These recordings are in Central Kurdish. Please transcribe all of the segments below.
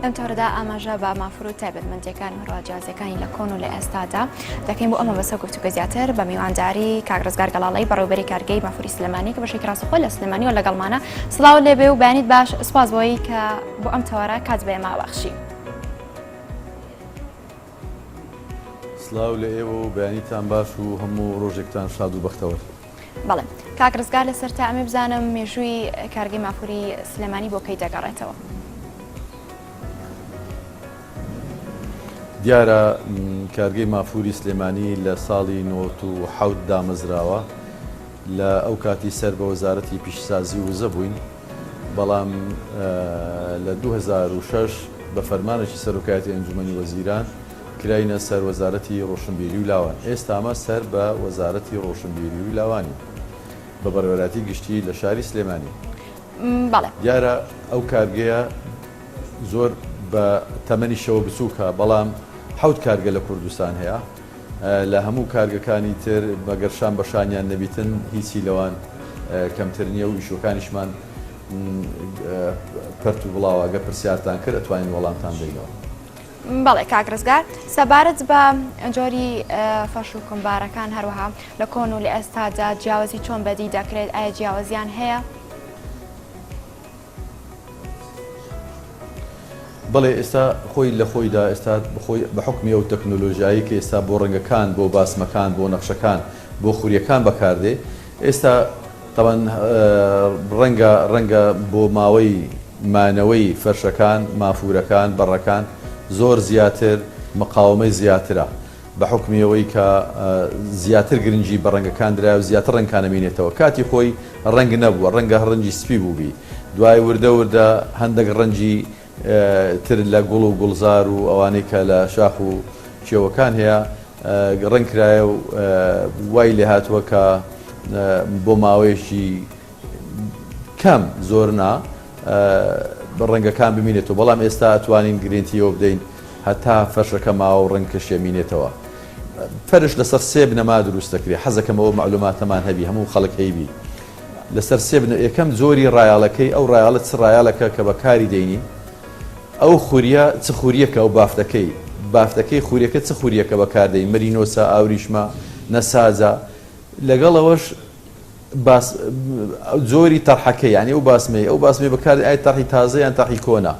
لەم تەوەرەدا ئاماژە بە مافور و تایبەتمەندیەکان و هەروەها جیاوازیەکانی لە کۆن و لە ئێستادا دەکەین. بۆ ئەمە بەسە گفتوگۆ زیاتر بە میوانداری کاک ڕزگار گەڵاڵەی بەڕێوەبەری کارگەی مافوری سلێمانی کە بەشێکی ڕاستەوخۆ لە سلێمانیەوە لەگەڵمانە. سڵاو لێبێ و بەیانیت باش، سوپاس بۆی کە بۆ ئەم تەوەرە کات بە ئێمە بەخشی. سڵاو لە ئێوە و بەیانیتان باش و هەموو ڕۆژێکتان شاد و بەختەوەر. بەڵێ کاک ڕزگار لەسەر تا ئەمێ بزانم مێژووی کارگەی مافوری سلێمانی بۆ کەی دەگەڕێتەوە؟ دیارە کارگەی مافوری سلێمانی لە ساڵی 97 دامەزراوە لە ئەو کاتی سەر بە وەزارەتی پیشسازی وزە بووین بەڵام لە 2006 بە فەرمانێکی سەرۆکایەتی ئەنجومەنی وەزیران کراینە سەر وەزارەتی ڕۆشنبیری و لاوان، ئێستامە سەر بە وەزارەتی ڕۆشنبیری و لاوانین بە بەڕێوەبەرایەتی گشتی لە شاری سلێمانی. بەڵێ. دیارە ئەو کارگەیە زۆر بە تەمەنیشەوە بچووکە، بەڵام حەوت کارگە لە کوردستان هەیە، لە هەموو کارگەکانی تر مەگەر شان بە شانیان نەبیتن هیچی لەوان کەمتر نییە و ئیشۆکانیشمان پەرت و بڵاوە، گەر پرسیارتان کرد ئەتوانین وەڵامتان بەینەوە. بەڵێ کاک ڕزگار، سەبارەت بە جۆری فەرش و کومبارەکان هەروەها لە کۆن و لە ئێستادا جیاوازی چۆن بەدی دەکرێت، ئایا جیاوازیان هەیە؟ بەڵێ ئێستا خۆی لە خۆیدا ئێستا خۆی بە حوکمی ئەو تەکنۆلۆژیایی کە ئێستا بۆ ڕەنگەکان بۆ باسمەکان بۆ نەخشەکان بۆ خوریەکان بەکاردێ ئێستا تەبعەن ڕەنگە ڕەنگە بۆ ماوەی مانەوەی فەرشەکان، مافوورەکان، بەڕەکان زۆر زیاتر مقاوەمەی زیاترە بە حوکمی ئەوەی کە زیاتر گرنگی بە ڕەنگەکان درایە و زیاتر ڕەنگەکان ئەمینێتەوە کاتی خۆی ڕەنگ نەبووە ڕەنگە هەر ڕەنگی سپی بووبی دوای وردە وردە هەندەک ڕەنگی تر لە گوڵ و گوڵزار و ئەوانەی کە لە شاخ و کێوەکان هەیە ڕەنگ کرایە و وای لێهاتووە کە بۆ ماوەیەکی کەم زۆر نا ڕەنگەکان بمینێتەوە بەڵام ئێستا ئەتوانین گرێنتی ئەوە بدەین هەتا فەرشەکە ماوە و ڕەنگکەشی ئەمینێتەوە. فەرش لەسەر سێ بنەما دروست دەکرێت حەزەکەم ئەوە مەعلوماتەمان هەبی هەموو خەڵک هەیبی لەسەر سێ بنە یەکەم جۆری ڕایەڵەکەی ئەو ڕایەڵە چ ڕایەڵەکە کە بەکاری دەینین ئەو خوریە چ خوریەکە ئەو بافتەکەی بافتەکەی خوریەکە چ خوریەکە بەکاردەین مەرینۆسە ئاوریشمە نەساجە لەگەڵ ئەوەش باس جۆری تەرحەکەی یانی ئەو باسمەی ئەو باسمەی بەکاردێ ئایا تەرحی تازە یان تەرحی کۆنە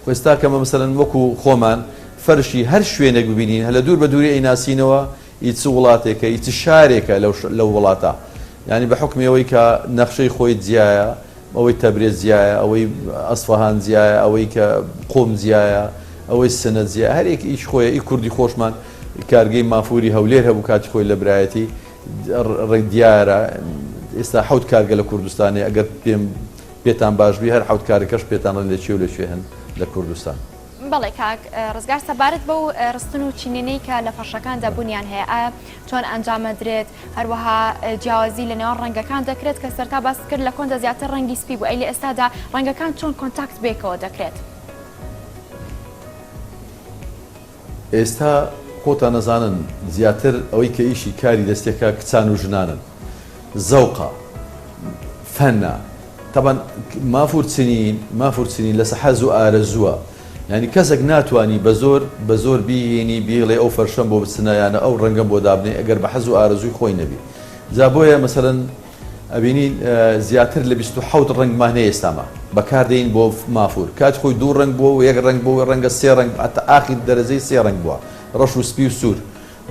خۆ ئێستا کە مەسەلەن وەکو خۆمان فەرشی هەر شوێنێک ببینین هەر لە دوور بە دووری ئەیناسینەوە ئی چ وڵاتێکە ئی چ شارێکە لەو لەو وڵاتە یانی بە حوکمی ئەوەی کە نەخشەی خۆی جیایە ئەوەی تەبرێز جیایە ئەوەی ئەسفەهان جیایە ئەوەی کە قوم جیایە ئەوەی سنە جیایە هەر یەک ئیش خۆیە ئی کوردی خۆشمان کارگەی مافوری هەولێر هەبوو کاتی خۆی لە برایەتی ڕێک دیارە ئێستا حەوت کارگە لە کوردستان هەیە ئەگەر پێم پێتان باش بی هەر حەوت کارەکەش پێتان ڕێن لە کوێ و لە کوێ هەن لە کوردستان. بەڵێ کاک ڕزگار سەبارەت بەو ڕستن و چنینەی کە لە فەرشەکاندا بوونیان هەیە ئایا چۆن ئەنجامەدرێت هەروەها جیاوازی لە نێوان ڕەنگەکان دەکرێت کە سەرتا باست کرد لە کۆندا زیاتر ڕەنگی سپی بوو ئەی لە ئێستادا ڕەنگەکان چۆن contact بێکەوە دەکرێت؟ ئێستا خۆتان ئەزانن زیاتر ئەوەی کە ئیشی کاری دەستێکە کچان و ژنانن زەوقە فەنە تەبعەن مافور چنین مافور چنین لەسە حەز و ئارەزووە یانی کەسێک ناتوانی بە زۆر بە زۆر بیهێنی بیڵێ ئەو فەرشەم بۆ بچنە یانە ئەو ڕەنگەم بۆ دابنێ ئەگەر بە حەز و ئارەزووی خۆی نەبی جا بۆیە مەسەلەن ئەبینین زیاتر لە 27 ڕەنگمان هەیە ئێستاما بەکاردێین بۆ مافور کات خۆی دوو ڕەنگ بووە و یەک ڕەنگ بووە ڕەنگە سێ ڕەنگ هەتا ئاخیر دەرەجەی سێ ڕەنگ بووە ڕەش و سپی و سوور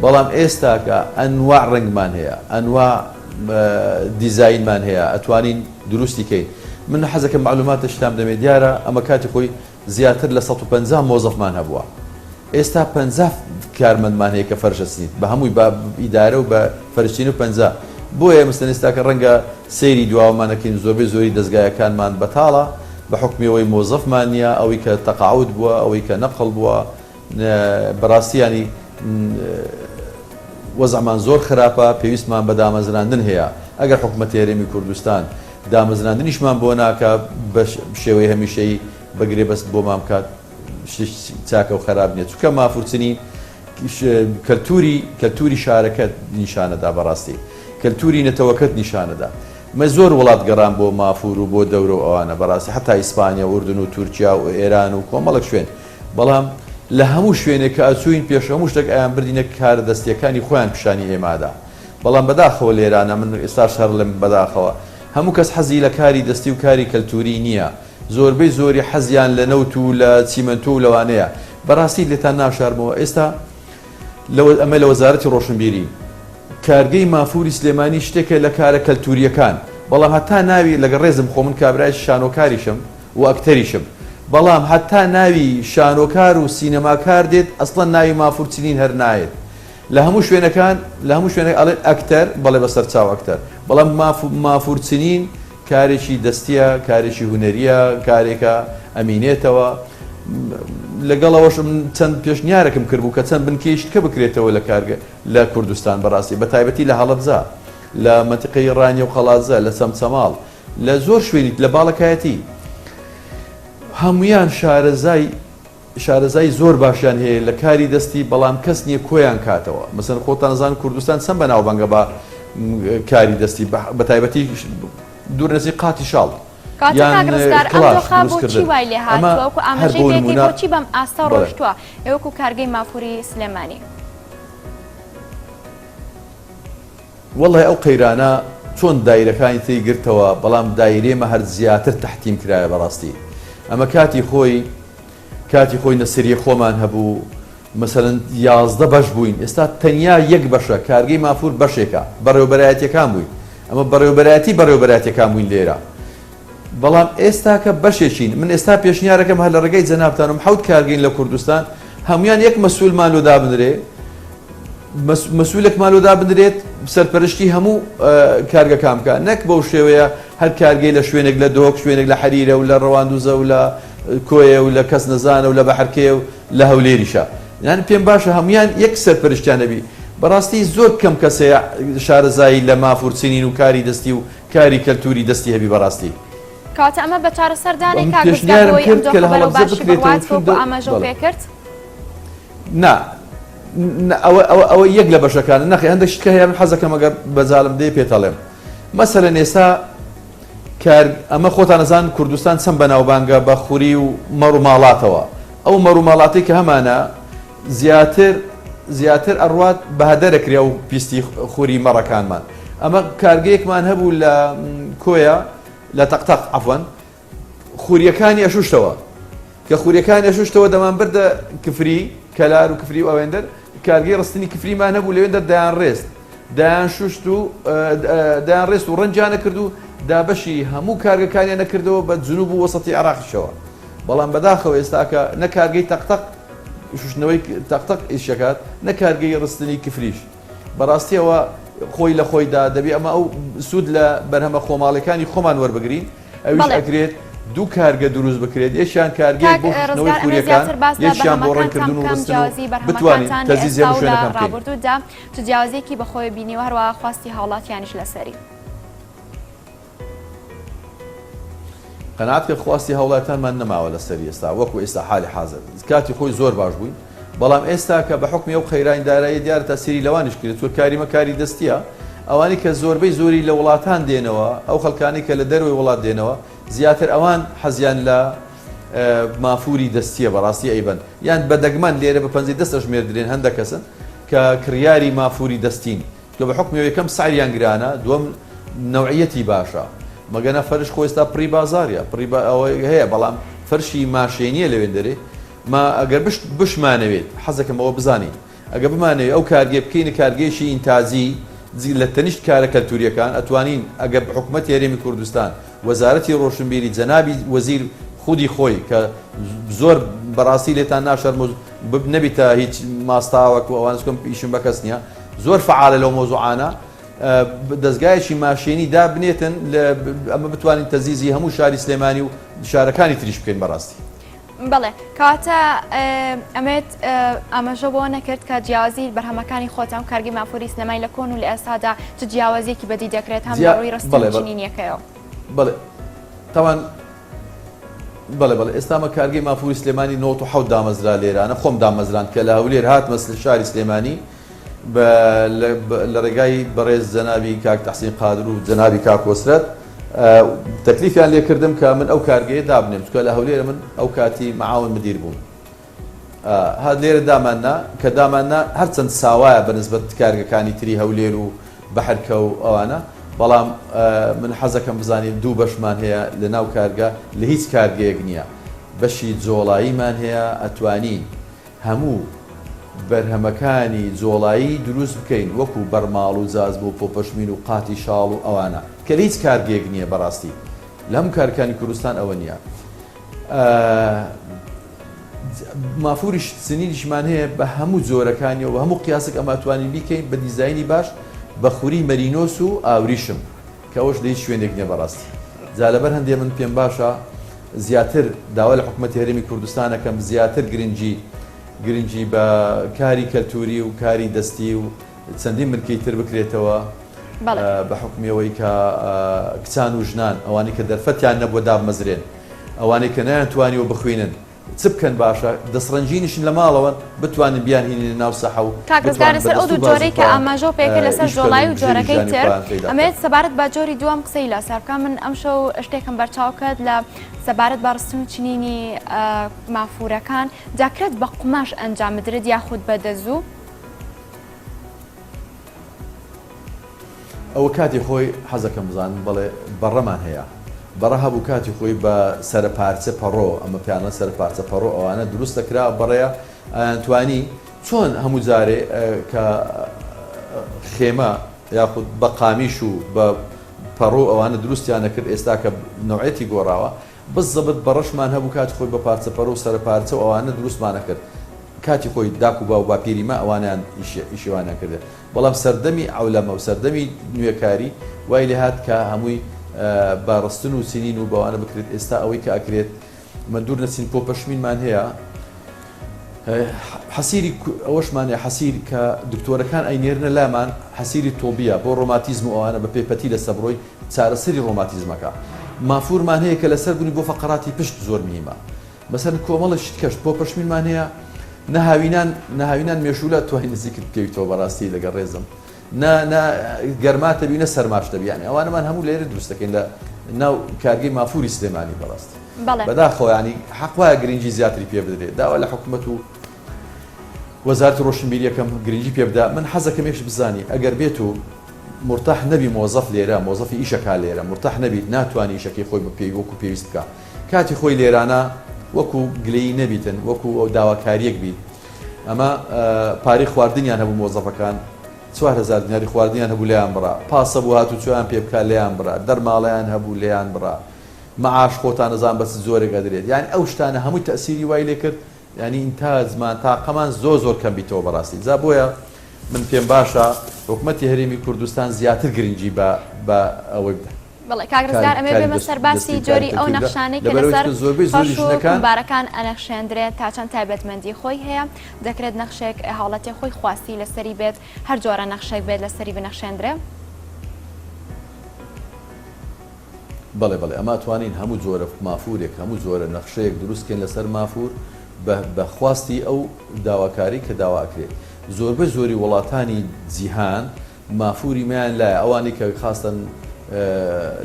بەڵام ئێستاکە ئەنواع ڕەنگمان هەیە ئەنواع دیزاینمان هەیە ئەتوانین دروستی کەین من حەزەکەم مەعلوماتەشتان بدەمێ دیارە ئەمە کاتی خۆی زیاتر لە 150 مۆزەفمان هەبووە ئێستا 50 کارمەندمان هەیە کە فەرش ئەچنیت بە هەمووی بە ئیدارە و بە فەرشچین و 50 بۆیە مەسەلەن ئێستاکە ڕەنگە سەیری دواوەمان ئەکەین زۆربەی زۆری دەزگایەکانمان بەتاڵە بە حوکمی ئەوەی مۆزەفمان نییە ئەوەی کە تەقاعود بووە ئەوەی کە نەقڵ بووە بەڕاستی یانی وەزعمان زۆر خراپە پێویستمان بە دامەزراندن هەیە ئەگەر حکومەتی هەرێمی کوردستان دامەزراندنیشمان بۆ ناکا بە شێوەی هەمیشەیی بە گرێبەست بۆمان بکات شتێکی چاکە و خراپ نییە چونکە مافورچنی کەلتوری کەلتوری شارەکەت نیشانەدا بەڕاستی کەلتوری نەتەوەکەت نیشانەدا من زۆر وڵات گەڕام بۆ مافور و بۆ دەورە و ئەوانە بەڕاستی حتا ئیسپانیا و ئوردن و تورکیا و ئێران و کۆمەڵک شوێن. بەڵام لە هەموو شوێنێک کە ئەچووین پێش هەموو شتێک ئەیان بردینە کارە دەستیەکانی خۆیان پیشانی ئێمادا بەڵام بەداخەوە لێرانە من ئێستاش هەرڵێم بەداخەوە هەموو کەس حەزی لە کاری دەستی و کاری کەلتوری نیە زۆربەی زۆری حەزیان لە نەوت و لە چیمەنتۆ و لەوانەیە بەڕاستی لێتان ناشارمەوە ئێستا لە ئەمە لە وەزارەتی ڕۆشنبیری کارگەی مافوری سلێمانی شتێکە لە کارە کەلتوریەکان بەڵام هەتا ناوی لەگە ڕێزم خۆ من کابرایەکی شانۆکاریشم و ئەکتەریشم بەڵام هەتا ناوی شانۆکار و سینەماکار دێت ئەسڵەن ناوی مافور چنین هەر نایەت لە هەموو شوێنەکان لە هەموو شوێنێک ئەڵێن ئەکتەر بەڵێ بەسەر چاو ئەکتەر بەڵام مافور چنین کارێکی دەستیە کارێکی هونەریە کارێکە ئەمینێتەوە لەگەڵ ئەوەش من چەند پێشنیارێکم کردبوو کە چەند بنکەیەکی تکە بکرێتەوە لە کارگە لە کوردستان بەڕاستی بە تایبەتی لە هەڵەبجە لە مەنتیقەی ڕانیە و قەڵادزە لە چەمچەماڵ لە زۆر شوێنی لە باڵەکایەتی هەمویان شارەزای شارەزای زۆر باشیان هەیە لە کاری دەستی بەڵام کەس نییە کۆیان کاتەوە مەسەن خۆتان زان کوردستان چەند بەناوبانگە بە کاری دەستی بە تایبەتی دوور نەچی قاتی شاڵ کەواتە یان کاک ڕزگار ئەم کڵاش دۆخە دروست بۆچی کردن وای لێ ئەمە هاتووە وەکو هەر ئاماژەی بۆ پێ کرد نمونە بۆچی بەم ئاستە بەڵێ. ڕۆشتووە وەکو کارگەی مافوری سلێمانی؟ وەڵای ئەو قەیرانە چۆن دایرەکانی تری گرتەوە بەڵام دایرەی مە هەر زیاتر تەحتیم کرایە بەڕاستی ئەمە کاتی خۆی کاتی خۆی نەسریە خۆمان هەبوو مەسەلەن 11 بەش بووین ئێستا تەنیا یەک بەشە کارگەی مافور بەشێکە بەڕێوبەرایەتیەکان بووین ئەمە بەڕێوبەرایەتی بەڕێوبەرایەتیەکان بووین لێرە بەڵام ئێستاکە بەشێکین من ئێستا پێشنیارەکەم هەر لە ڕێگەی جەنابتانم حەوت کارگەین لە کوردستان هەمویان یەک مەسولمان لۆ دابنرێ مەسولێکمان لۆ دابنرێت سەرپەرشتی هەموو کارگەکان بکە نەک بەو شێوەیە هەر کارگەی لە شوێنێک لە دۆک شوێنێک لە حەریرە و لە ڕەواندوزە و لە کۆیە و لە کەس نەزانە و لە بەحرکەیە و لە هەولێریشە یان پێم باشە هەمویان یەک سەرپەرشتیان نەبی بەڕاستی زۆر کەم کەسەیە شارەزایی لە مافورچنین و کاری دەستی و کاری کەلتوری دەستی هەبی بەڕاستی. کەواتە ئەمە بە چارەسەر دانێ من کاک ڕزگار پێشنیارم بۆی ئەم کرد کە دۆخە لە بەرەو هەڵەبجە باشی بکرێتەوە بڕوات چون وەکو دە ئاماژەو بەڵێ. پێ کرد؟ نا نا ئەوە ئەوە ئەوە یەک لە بەشەکانە نەخێ هەندێک شت کە هەیە من حەزەکەم ئەگەر بەجالم دێ پێت ئەڵێم مەسەلەن ئێستا کار ئەمە خۆتان ئەزان کوردستان چەند بەناوبانگە بە خوری و مەڕ و ماڵاتەوە ئەو مەڕ و ماڵاتەی کە هەمانە زیاتر زیاتر ئەڕوات بە هەدەرەکرێ ئەو پیستی خوری مەڕەکانمان ئەمە کارگەیەکمان هەبوو لە کۆیە لە تەقتەق عەفوەن خوریەکانی ئەشوشتەوە کە خوریەکانی ئەشوشتەوە دەمان بردە کفری کەلار و کفری و ئەوێندەر کارگەی ڕستنی کفریمان هەبوو لەوێندەر دەیان ڕێست دەیان شوشت و دەیان ڕێست و ڕەنجیان نەکرد و دابەشی هەموو کارگەکانیان نەکردەوە بە جنوب و وەسەتی عێراقیشەوە بەڵام بەداخەوە ئێستاکە نە کارگەی تەقتەق شوشتنەوەی تەقتەق ئیشەکات نە کارگەی ڕستنی کفریش بەڕاستی ئەوە خۆی لە خۆیدا دەبێ ئەمە ئەو سوود لە بەرهەمە خۆماڵیەکانی خۆمان وەربگرین ئەویش بەڵێ. ئەکرێت دوو کارگە دروست بکرێت یەکیان کارگەیەک کاک بۆ شوشتنەوەی ڕزگار ئەمێ خوریەکان زیاتر باس لە یەکیان بۆ بەرهەمەکانتان ڕەنگکردن و بکەم ڕستن و جیاوازی بتوانین بەرهەمەکانتان لە تەزیزی ئێستا هەموو و لە شوێنەکان بکەین. ڕابردوودا چ جیاوازیەکی بەخۆیە بینیوە هەروەها خواستی هاوڵاتیانیش لەسەری. قەناعەت کە خواستی هاوڵاتیانمان نەماوە لەسەری ئێستا وەکو ئێستا حالی حازر کاتی خۆی زۆر باش بووین بەڵام ئێستا کە بە حوکمی ئەو قەیرانی دارایی دیارە تەسیری لەوانیش کرد چونکە کاری مە کاری دەستیە ئەوانەی کە زۆربەی زۆری لە وڵاتان دێنەوە ئەو خەڵکانەی کە لە دەرەوەی وڵات دێنەوە زیاتر ئەوان حەزیان لە مافوری دەستیە بەڕاستی ئەیبەن یان بە دەگمەن لێرە بە پەنجەی دەست ئەژمێردرێن هەندە کەسن کە کڕیاری مافوری دەستین کە بە حوکمی ئەوەی یەکەم سعریان گرانە دووەم نەوعیەتی باشە مەگەنە فەرش خۆ ئێستا پڕی بازاریە پڕی بە ئەوەی هەیە بەڵام فەرشی ماشێنیە لەوێندەرێ ما ئەگەر بش بشمانەوێت حەزەکەم ئەوە بزانین ئەگە بمانەوێت ئەو کارگەیە بکەینە کارگەیەکی ئینتاجی لە تەنیشت کارە کەلتوریەکان ئەتوانین ئەگەر حکومەتی هەرێمی کوردستان وەزارەتی ڕۆشنبیری جەنابی وەزیر خودی خۆی کە زۆر بەڕاستی لێتان ناشەرم و نەبیتە هیچ ماستاوەک و ئەوانە چکم ئیشم بە کەس نییە زۆر فعالە لەو مەوزوعانە دەزگایەکی ماشێنی دابنێتن ئەمە بتوانین تەزیزی هەموو شاری سلێمانی و شارەکانی تریش بکەین بەڕاستی. بەڵێ کەواتە ئەمێت ئاماژە بۆ نەکرد کە جیاوازی بەرهەمەکانی خۆتان و کارگەی مافوری سلێمانی لە کۆن و لە ئێستادا چ جیاوازیەکی بەدی دەکرێت هەم لە ڕووی ڕستن و چنینیەکەیەوە؟ بەڵێ تاوان بەڵێ بەڵێ ئێستا مە کارگەی مافوری سلێمانی 97 دامەزرا لێرانە خۆم دامەزراند کە لە هەولێر هاتمە شاری سلێمانی بە لە ڕێگای بەڕێز جەنابی کاک تەحسین قادر و جەنابی کاک کۆسرەت تەکلیفیان لێکردم کە من ئەو کارگەیە دابنێم چونکە لە هەولێر من ئەو کاتی معاون مدیر بووم. ها لێرە داماننا کە داماننا هەرچەند ساوایە بە نسبەت کارگەکانی تری هەولێر و بەحرکە و ئەوانە بەڵام من حەزەکەم بزانین دوو بەشمان هەیە لە ناو کارگە لە هیچ کارگەیەک نییە بەشی جۆڵاییمان هەیە ئەتوانین هەموو بەرهەمەکانی جۆڵایی دروست بکەین وەکو بەرماڵ و جازبە و پۆپەشمین و قاتی شاڵ و ئەوانە کە لە هیچ کارگەیەک نییە بەڕاستی لە هەموو کارەکانی کوردستان ئەوە نییە. مافوری سنینیشمان هەیە بە هەموو جۆرەکانیەوە بە هەموو قیاسێک ئەمە توانین بیکەین بە دیزاینی باش بە خوری مەرینۆس و ئاوریشم کە ئەوەش لە هیچ شوێنێک نییە بەڕاستی جا لەبەر هەندێ من پێم باشە زیاتر داوا لە حکوومەتی هەرێمی کوردستانەکەم زیاتر گرنگی گرنگی بە کاری کەلتوری و کاری دەستی و چەندین بنکەی تر بکرێتەوە بە حکومی ئەوەی کە کچان و ژنان ئەوانەی کە دەرفەتیان نەبووە دابمەزرێن ئەوانەی کە نەیانتوانیوە بخوینن چ بکەن باشە دەستڕەنگینیشن لە ماڵەوەن بتوانن بیانهیننە ناو سەحە و کاک ڕزگار بتوانن لەسەر بە ئەو دەست و دوو بازوو جۆرەی کە خۆیان ئاماژەو پێکرد لەسەر ئیش بکەن و جۆڵایی و بژێوی جۆرەکەی ژیانی تر خۆیان پەیدا بکەن. ئەمەوێت سەبارەت بە جۆری دووەم قسەی لەسەر بکەم من ئەمشەو شتێکم بەرچاو کەت لە سەبارەت بە ڕستن و چنینی مافوورەکان دەکرێت بە قوماش ئەنجام بدرێت یاخود بە دەزوو؟ ئەوە کاتی خۆی حەزەکەم بزانن بەڵێ بەڕەمان هەیە بەڕە هەبوو کاتی خۆی بە سەرە پارچە پەڕۆ ئەمە پیانە سەر پارچە پەڕۆ ئەوانە دروست دەکرا بەڕەیە ئەیانتوانی چۆن هەموو جارێ کە خێمە یاخود بە قامیش و بە پەڕۆ ئەوانە دروستیان نەکرد ئێستا کە نوعێتی گۆڕاوە بزەبت بەڕەشمان هەبوو کاتی خۆی بە پارچە پەڕۆ و سەرە پارچە و ئەوانە دروستمان ئەکرد کاتی خۆی داک و باو باپیری مە ئەوانەیان ئیشی ئەوانیان کردێ بەڵام سەردەمی عەولەمە و سەردەمی نوێکاری وای لێ هات کە هەمووی بە ڕستن و چنین و بەوانە بکرێت ئێستا ئەوەی کە ئەکرێت مە دوور نەچین پۆپەشمینمان هەیە حەسیری ئەوەشمان هەیە حەسیر کە دکتۆرەکان ئەینێرنە لامان حەسیری تۆبیە بۆ ڕۆماتیزم و ئەوانە بە پێ پەتی لەسە بڕۆی چارەسەری ڕۆماتیزمەکە مافورمان هەیە کە لەسەر بوونی بۆ فەقەراتی پشت زۆر مهمە مەسەن کۆمەڵە شت کەش بۆ پەشمینمان هەیە نە هاوینان نە هاوینان مێشولە توانی نزیکت بکەویتەوە بەڕاستی لەگەڵ ڕێزم نە نە گەرما تەبی نە سەرماش دەبی یانی ئەوانەمان هەموو لێرە دروست دەکەین لە ناو کارگەی مافوری سلێمانی بەڕاستی بەڵێ. بەداخەوە یانی حەق وایە گرنگی زیاتری پێ بدرێت داوا لە حکومەت و وەزارەتی ڕۆشنبیریەکەم گرنگی پێ بدا من حەزەکەم یەکش بزانی ئەگەر بێت و مرتاح نەبی مۆزەف لێرە مۆزەفی ئیشەکا لێرە مرتاح نەبیت ناتوانانی ئیشەکەی خۆی بە پێی وەکو پێویست بکە کاتی خۆی لێرانە وەکو گلەیی نەبیتن وەکو ئەو داواکاریەک بیت ئەمە پارەی خواردنیان هەبوو مۆزەفەکان 4000 دیناری خواردنیان هەبوو لێیان بڕا پاسە بوو هاتوو چۆیان پێ بکا لێیان بڕا دەرماڵەیان هەبوو لێیان بڕا معاش خۆتان ئەزان بە چ جۆرێک ئەدرێت یانی ئەو شتانە هەمووی تەئسیری وای لێ کرد یانی ئینتاجمان تاقەمان زۆر زۆر کەم بیتەوە بەڕاستی جا بۆیە من پێم باشە حکومەتی هەرێمی کوردستان زیاتر گرنگی بە بە ئەوەی بدە بەڵێ کاک ڕزگار ئەمەوێ کاری بێمە دەست سەر باسی دەستی و کاری جۆری ئەو کەلتوری بدە نەخشانەی کە لەبەرئەوەی لەسەر چونکە زۆربەی زۆری فەرش و ژنەکان کومبارەکان ئەنەخشێندرێت تا چەند تایبەتمەندی خۆی هەیە دەکرێت نەخشێک هاوڵاتیە خۆی خواستی لەسەری بێت هەر جۆرە نەخشێک بێت لەسەری بنەخشێندرێ؟ بەڵێ بەڵێ ئەمە ئەتوانین هەموو جۆرە مافورێک هەموو جۆرە نەخشەیەک دروست کەین لەسەر مافور بە بە خواستی ئەو داواکاری کە داوا ئەکرێت زۆربەی زۆری وڵاتانی جیهان مافوری مەیان لایە ئەوانەی کە خاستەن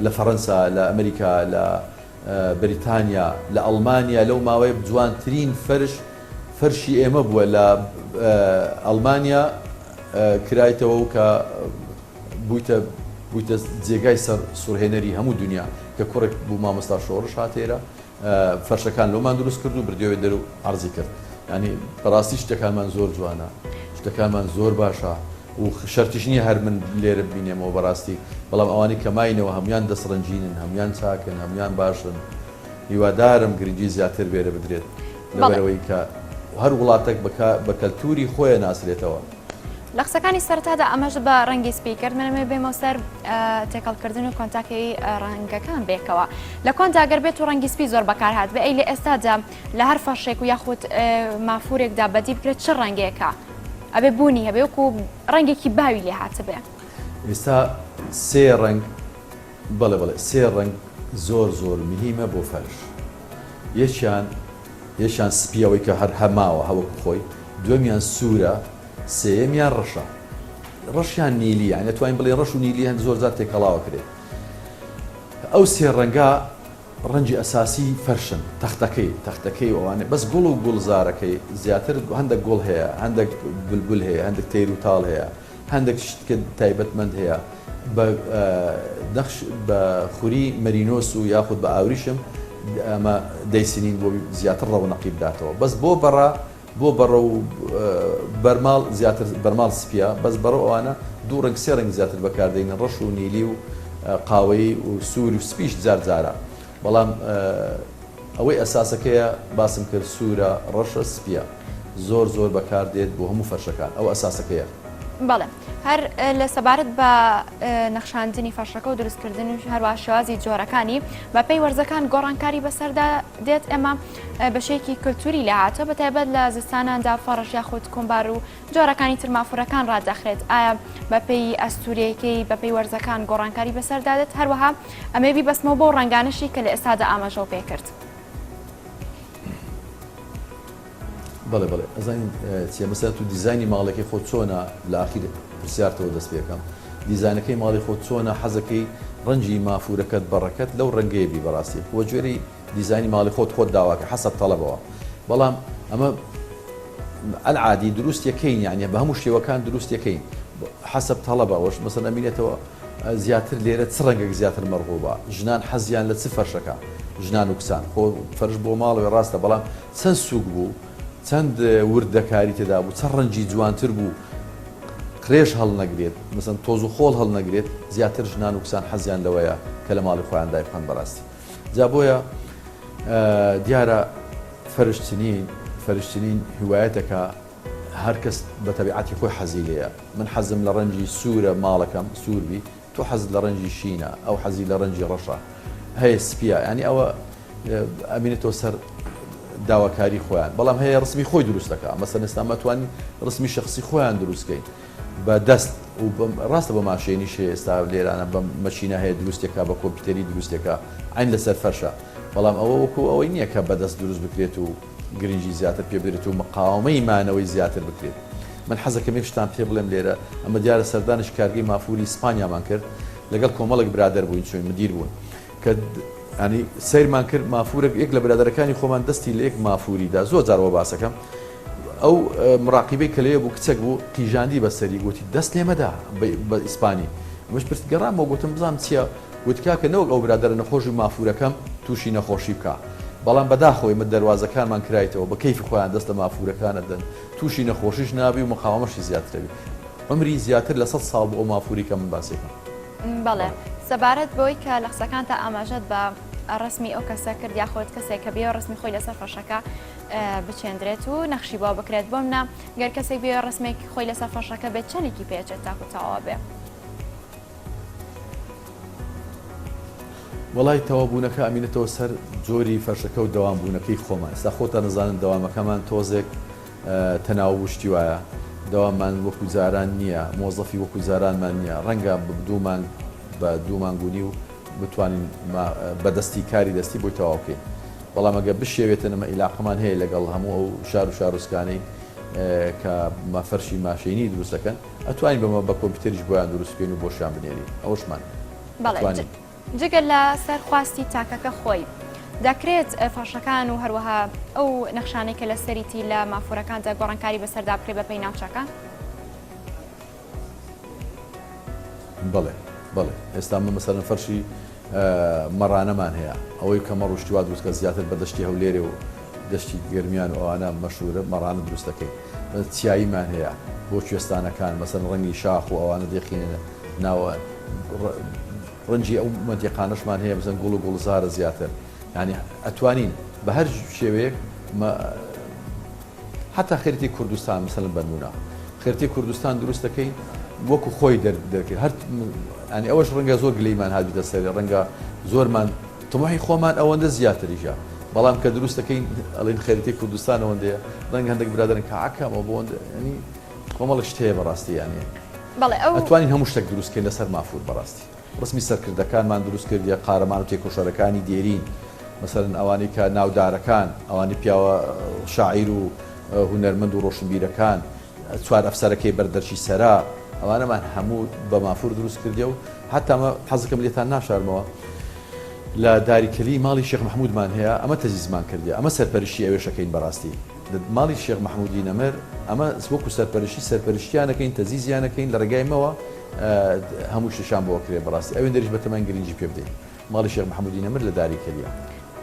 لە فەرەنسا لە ئەمریکا لە بەریتانیا لە ئەڵمانیا لەو ماوەیە جوانترین فەرش فەرشی ئێمە بووە لە ئەڵمانیا کرایتەوە و کە بوویتە بوویتە جێگای سەر سوڕهێنەری هەموو دنیا کە کوڕێک بوو مامۆستا شۆڕش هاتێرە فەرشەکان لۆمان دروست کرد و بردیەوە دەر و عەرزی کرد یانی بەڕاستی شتەکانمان زۆر جوانە شتەکانمان زۆر باشە و شەرتیش نییە هەر من لێرە ببینێمەوە بەڕاستی بەڵام ئەوانەی کە ماینەوە هەموان دەستڕەنگینن هەموان چاکن هەموان باشن هیوادارم گرنگی زیاتر بێرە بدرێت لەبەرەوەی کە هەر وڵاتێک بە کەلتوری خۆیە ناسرێتەوە. لە قسەکانی سەرەتادا ئەمەش بە ڕەنگی سپی کرد منەمێ بێمەوە سەر تێکەڵکردن و کۆنتاکی ڕەنگەکان بێکەوە لە کۆندا گەر بێت و ڕەنگی سپی زۆر بەکار هات بێ ئەی لە ئێستادا لە هەر فەرشێک و یاخود مافورێکدا بەدی بکرێت چ ڕەنگێکە ئەبێ بوونی هەبێ وەکو ڕەنگێکی باوی لێ هاتبێ. ئێستا سێ ڕەنگ بەڵێ بەڵێ سێ ڕەنگ زۆر زۆر مهیمە بۆ فەرش یەکیان یەکیان سپی ئەوەی کە هەر هەماوە هەوەکو خۆی دووەمیان سوورە سێیەمیان ڕەشە ڕەشیان نیلی یانی ئەتوانین بڵێین ڕەش و نیلی هەند زۆر جار تێکەڵاوە کرێت ئەو سێ ڕەنگە. ڕەنگی ئەساسی فەرشن تەختەکەی تەختەکەی و ئەوانەی بەس گوڵ و گوڵزارەکەی زیاتر هەندێک گوڵ هەیە هەندێک بلبل هەیە هەندێک تەیر و تاڵ هەیە هەندێک شت کە تایبەتمەند هەیە بە نەخش بە خوری مەرینۆس و یاخود بە ئاوریشم ئەمە دەیسنین بۆ زیاتر ڕەونەقی بداتەوە بەس بۆ بەڕە بۆ بەڕە و بەرماڵ زیاتر بەرماڵ سپیە بەس بەڕە و ئەوانە دوو ڕەنگ سێ ڕەنگ زیاتر بەکاردێنین ڕەش و نیلی و قاوەیی و سوور و سپیش جار جارە بەڵام ئەوەی ئەساسەکەیە باسم کرد سوورە ڕەشە سپیە زۆر زۆر بەکار دێت بۆ هەموو فەرشەکان ئەوە ئەساسەکەیە. بەڵێ هەر لە سەبارەت بە نەخشاندنی فەرشەکە و دروستکردن و هەروە شێوازی جۆرەکانی بەپێی وەرزەکان گۆڕانکاری بەسەردا دێت ئێمە بەشێکی کلتوری لێ هاتووە بە تایبەت لە زستاناندا فەڕش یاخود کۆمبار و جۆرەکانی تر مافورەکان ڕادەخرێت ئایا بەپێی ئەستوریەکەی بەپێی وەرزەکان گۆڕانکاری بەسەردا دێت هەروەها ئەمێ بیبەستمەوە بەو ڕەنگانەشی کە لە ئێستادا ئاماژەو پێکرد. بەڵێ بەڵێ ئەزانین چیە مەسەلەن تو دیزاینی ماڵەکەی خۆت چۆنە لە ئاخیر پرسیارتەوە دەست پێکەم دیزاینەکەی ماڵی خۆت چۆنە حەزەکەی ڕەنگی مافورەکەت بەڕەکەت لەو ڕەنگەیە بی بەڕاستی وە گوێرەی دیزاینی ماڵی خۆت خۆت داواکە حەسەب تەڵەبەوە بەڵام ئەمە العادی دروست یەکەین یعنی بە هەموو شێوەکان دروست یەکەین حەسەب تەڵەبە ئەوەش مەسەن ئەمینێتەوە زیاتر لێرە چ ڕەنگێک زیاتر مەرغوبە ژنان حەزیان لە چ فەرشەکە ژنان و کچان خۆ فەرش بۆ ماڵەوەی ڕاستە بەڵام چەند سوک بوو چەند وردەکاری تێدا بوو چەند ڕەنگی جوانتر بوو قرێژ هەڵنەگرێت مەسەن تۆز و خۆڵ هەڵنەگرێت زیاتر ژنان و کچان حەزیان لەوەیە کە لە ماڵی خۆیان دایبخەن بەڕاستی جا بۆیە دیارە فەرشچنین فەرشچنین هیوایەتەکە هەر کەس بە تەبیعەتی خۆی حەزی لێیە من حەزم لە ڕەنگی سوورە ماڵەکەم سوور بی تۆ حەزت لە ڕەنگی شینە ئەو حەزی لە ڕەنگی ڕەشە هەیە سپیە ینی ئەوە ئەمینێتەوە سەر داواکاری خۆیان بەڵام هەیە ڕسمی خۆی دروست دەکا مەسەن ئێستا مەتوانین ڕسمی شخصی خۆیان دروستکەین بە دەست و ڕاستە بە ماشێنیش هەیە ئێستا لێرانە بە مەشینە هەیە دروستێکا بە کۆمپیوتەری دروستێکا عین لەسەر فەرشە بەڵام ئەوە وەکو ئەوەی نییە کە بەدەست دروست بکرێت و گرنگی زیاتر پێ بدرێت و مقاومەی مانەوەی زیاتر بکرێت. من حەزەکەم یەک شتان پێ بڵێم لێرە، ئەمە دیارە سەردانیش کارگەی مافوری ئیسپانیامان کرد، لەگەڵ کۆمەڵێک برادەر بووین چووین مدیر بوون کە ینی سەیرمان کرد مافورێک یەک لە برادەرەکانی خۆمان دەستی لە یەک مافوری دا زۆر جار وە باسەکەم ئەو مراقیبەی کە لەوێ بوو کچێک بوو قیژاندی بەسەری گوتی دەست لێ مەدە بە ئیسپانی ئەمەش پرس گەڕامەوە گوتم بزانم چییە وت کاکە نەوەک ئەو برادەرە نەخۆش بی مافورەکەم توشی نەخۆشی بکا بەڵام بەداخەوە ئێمە دەروازەکانمان کرایتەوە بە کەیفی خۆیان دەست لە مافورەکان ئەدەن توشی نەخۆشیش نابی و مقاوەمەشی زیاترەبی عومری زیاتر لە سەد ساڵ بوو ئەو مافوری کە من باسی ئەکەم. بەڵێ سەبارەت بەوەی کە لە قسەکانتا ئاماژەت بە ڕەسمی ئەو کەسە کرد یاخود کەسێک کە بێ ڕەسمی خۆی لەسەر فەرشەکە بچێندرێت و نەخشی بۆ بکرێت بۆم نا گەر کەسێک بێ ڕسمێک خۆی لەسەر فەرشەکە بێت چەندێکی پێچێت تاکو تەواو بێ؟ وەڵای تەواو بوونەکە ئەمینێتەوە سەر جۆری فەرشەکە و دەوام بوونەکەی خۆمان ئێستا خۆتان ئەزانن دەوامەکەمان تۆزێک تەناوب و شتی وایە دەواممان وەکو جاران نییە مۆزەفی وەکو جارانمان نییە ڕەنگە دوو مانگ بە دوو مانگ و نیو بتوانین بەدەستی کاری دەستی بۆی تەواو بکەین بەڵام ئەگە بشێوێتن ئەمە ئیلاقەمان هەیە لەگەڵ هەموو ئەو شار و شارۆچکانەی کە فەرشی ماشێنی دروست دەکەن ئەتوانین بەمە بە کۆمپیوتەریش بۆیان دروست بکەین و بۆشیان بنێرین ئەوەشمان بەڵێ ئەتوانین. جگە لە سەر خواستی تاکەکە خۆی دەکرێت فەرشەکان و هەروەها ئەو نەخشانەی کە لەسەریتی لە مافوورەکاندا گۆڕانکاری بەسەردا بکرێت بەپێی ناوچەکە؟ بەڵێ بەڵێ ئێستا من مەسەلەن فەرشی مەڕانەمان هەیە ئەوەی کە مەڕ و شتی وا دروست کە زیاتر بە دەشتی هەولێرێ و دەشتی گەرمیان و ئەوانە مەشهورە مەڕانە دروست دەکەین چیاییمان هەیە بۆ کوێستانەکان مەسەن ڕەنگی شاخ و ئەوانە دەخینە ناوە ڕەنگی ئەو مەنتیقانەشمان هەیە بزن گوڵ و گوڵزارە زیاتر یعنی ئەتوانین بە هەر شێوەیەک حەتا خەریتەی کوردستان مەسەلەن بەنمونە خەریتەی کوردستان دروست دەکەین وەکو خۆی دەرکرد هەر ینی ئەوەش ڕەنگە زۆر گلەیمان هاتبیتە سەرێ ڕەنگە زۆرمان تموحی خۆمان ئەوەندە زیاتریشە بەڵام کە دروست دەکەین ئەڵێن خەریتەی کوردستان ئەوەندەیە ڕەنگە هەندێک برادەرن کاکەمەوە بۆ ینی کۆمەڵە شت هەیە بەڕاستی یانێ بەڵێ ئەو ئەتوانین هەموو شتێک دروست کەین لەسەر مافور بەڕاستی ڕسمی سەرکردەکانمان دروست کردیە، قارەمان و تێکۆشەرەکانی دێرین، مەسەلەن ئەوانەی کە ناودارەکان، ئەوانەی پیاوە شاعیر و هونەرمەند و ڕۆشنبیرەکان، چوار ئەفسەرەکەی بەر دەرکی سەرا، ئەوانەمان هەموو بە مافوور دروست کردیە و حەتا ئەمە حەزەکەم لێتان ناشارمەوە. لە داریکەلی ماڵی شێخ مەحمودمان هەیە ئەمە تەجیزمان کردیە ئەمە سەرپەرشتی ئەوێش ئەکەین بەڕاستی لە ماڵی شێخ مەحمودی نەمر ئەمە وەکو سەرپەرشتی سەرپەرشتیان ئەکەین تەجیزیان ئەکەین لە ڕێگای مەوە هەموو شتیشان بۆ ئەکرێ بەڕاستی ئەوێندەریش بەتەماین گرنگی پێ بدەین ماڵی شێخ مەحمودی نەمر لە داریکەلیە.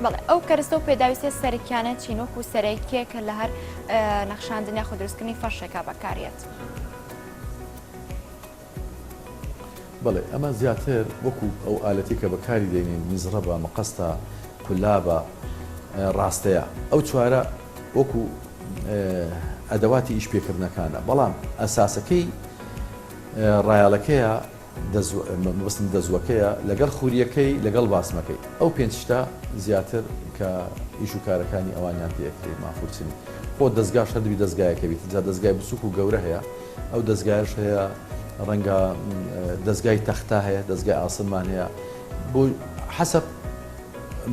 بەڵێ ئەو کەرستە و پێداویستیە سەرەکیانە چین وەکو سەرەکیە کە لە هەر نەخشاندن یاخود دروستکردنی فەرشێکا بەکاریەت؟ بەڵێ ئەمە زیاتر وەکو ئەو ئالەتی کە بەکاری دێنین میزڕەبە، مقەستە، قولابە، ڕاستەیە ئەو چوارە وەکو ئەدەواتی ئیش پێکردنەکانە بەڵام ئەساسەکەی ڕایەڵەکەیە مەبەستم دەزووەکەیە لەگەڵ خوریەکەی لەگەڵ باسمەکەی ئەو پێنج شتە زیاتر کە ئیش و کارەکانی ئەوانیان پێ ئەکرێ مافورچنی خۆ دەزگاش هەر دەبی دەزگایەکە بیت جا دەزگای بچوک و گەورە هەیە ئەو دەزگایەش هەیە ڕەنگە دەزگای تەختە هەیە دەزگای ئاسنمان هەیە بۆ حەسەب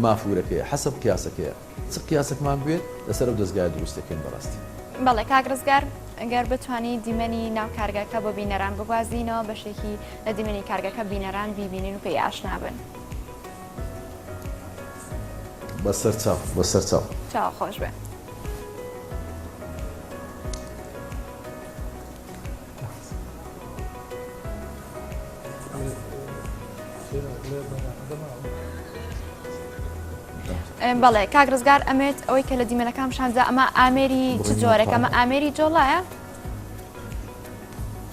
مافورەکەیە حەسەب قیاسەکەیە چ قیاسەکمان بوێت لەسەر ئەو دەزگایە دروست دەکەین بەڕاستی. بەڵێ کاک ڕزگار گەر بتوانی دیمەنی ناو کارگەکە بۆ بینەران بگوازینەوە بەشێکی لە دیمەنی کارگەکە بینەران بیبینن و پێی ئاشنا بن. بەسەر چاو بەسەر چاو. چاو خۆش بێ. بەڵێ کاک ڕزگار ئەمێت ئەوەی کە لە دیمەنەکان شاندا ئەمە ئامێری چ جۆرێک ئەمە ئامێری جۆڵایە؟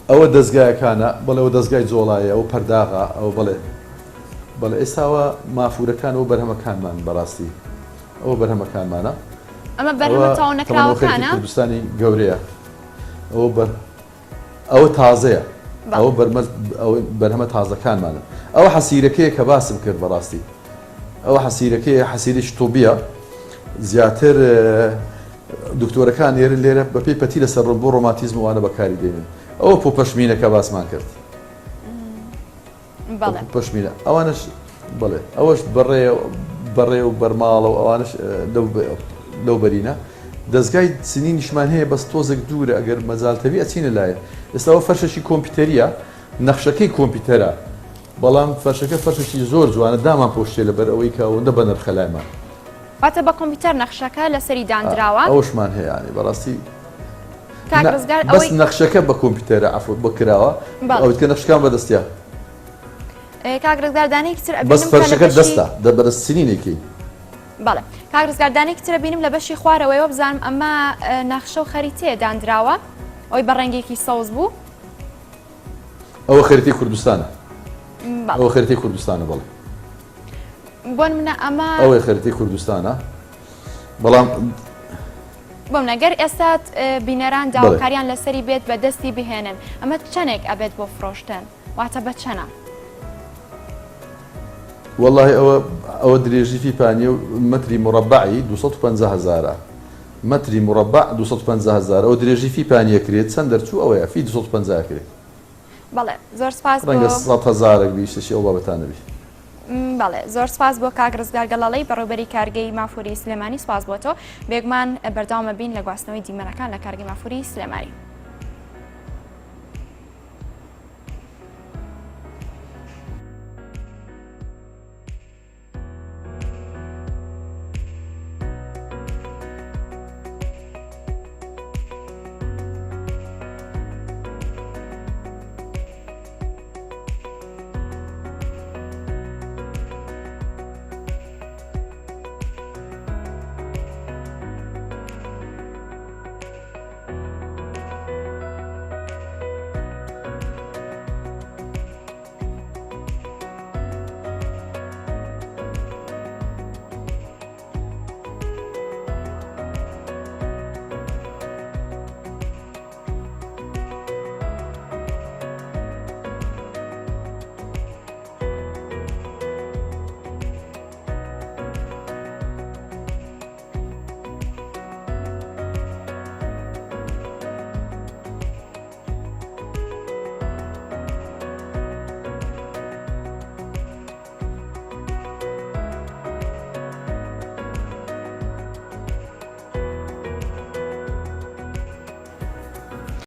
ئەوە دەستگایەکانە بەڵێ ئەوە دەستگای جۆڵایە ئەو پەرداغە ئەو بڵێ بەڵێ ئێستاوە مافورەکان و بەرهەمەکانمان بەڕاستی ئەوە بەرهەمەکانمانە ئەمە بەرهەمە تەواو نەکراوەکانە کوردستانی گەورەیە ئەوە بەر ئەوە تازەیە ئەوە بەرمە ئەوە بەرهەمە تازەکانمانە ئەوە حەسیرەکەیە کە باسم کرد بەڕاستی ئەوە حەسیرەکەیە حەسیرێکی تۆبیە زیاتر دکتۆرەکان لێرە لێرە بەپێی پەتی لەسەر ڕۆ بۆ ڕۆماتیزم وانە بەکاری دێنن ئەوە پۆپەشمینەکە باسمان کرد پەشمینە ئەوانش بڵێ ئەوەش بەڕێ بەڕێ و بەرماڵە و ئەوانش لەو بەرینە دەستگای سنینیشمان هەیە بەس تۆزێک دوورە ئەگەر مەجالتەبی ئەچینە لایە ئێستاوە فەرشێکی کۆمپیوتەریە نەخشەکەی کۆمپیوتەرە بەڵام فەرشەکە فەرشێکی زۆر جوانە دامان پۆشتێ لەبەر ئەوەی کە ئەوەندە بەنرخە لایمان. واتە بە کۆمپیوتەر نەخشەکە لەسەری داندراوە؟ ئەوەشمان هەیە یانی بەڕاستی کاک ڕزگار بەس ئەوەی نەخشەکە بە کۆمپیوتەرە عەفو بۆ کراوە بەڵێ. ئەوەی کە نەخشەکان بەدەستە. کاک ڕزگار دانەیەکی تر بەس ئەبینم کە لە فەرشەکە بەشی دەستە دە بەدەست سنینێکی. بەڵێ کاک ڕزگار دانەیەکی تر ئەبینم لە بەشی خوارەوەیەوە بزانم ئەمە نەخشە و خەریتەیە داندراوە ئەوەی بە ڕەنگێکی سەوز بوو. ئەوە خەریتەی کوردستانە. ئەوە خەریتەی کوردستانە بەڵێ. بۆ نمونە ئەمە ئەوەی خەریتەی کوردستانە بەڵام بۆ منە گەر ئێستا بینەران داواکاریان لەسەری بێت بە دەستی بهێنن ئەمە چەندێک ئەبێت بۆ فرۆشتن واتە بە چەنە؟ والله ئەوە ئەوە درێژی فی پانیە و مەتری مڕەبعی 250 هزارە مەتری مڕەبع 250 هزار ئەوە درێژی فی پانیە کرێت چەند دەرچوو ئەوەیە فی 250 کرێت بەڵێ زۆر سپاس بۆ ڕەنگە سەد هەزارێک بی شتێکی ئەو بابەتانە بی. بەڵێ زۆر سپاس بۆ کاک ڕزگار گەڵاڵەی بەڕێوبەری کارگەی مافوری سلێمانی سپاس بۆ تۆ بێگومان بەردەوامە بین لە گواستنەوەی دیمەنەکان لە کارگەی مافوری سلێمانی.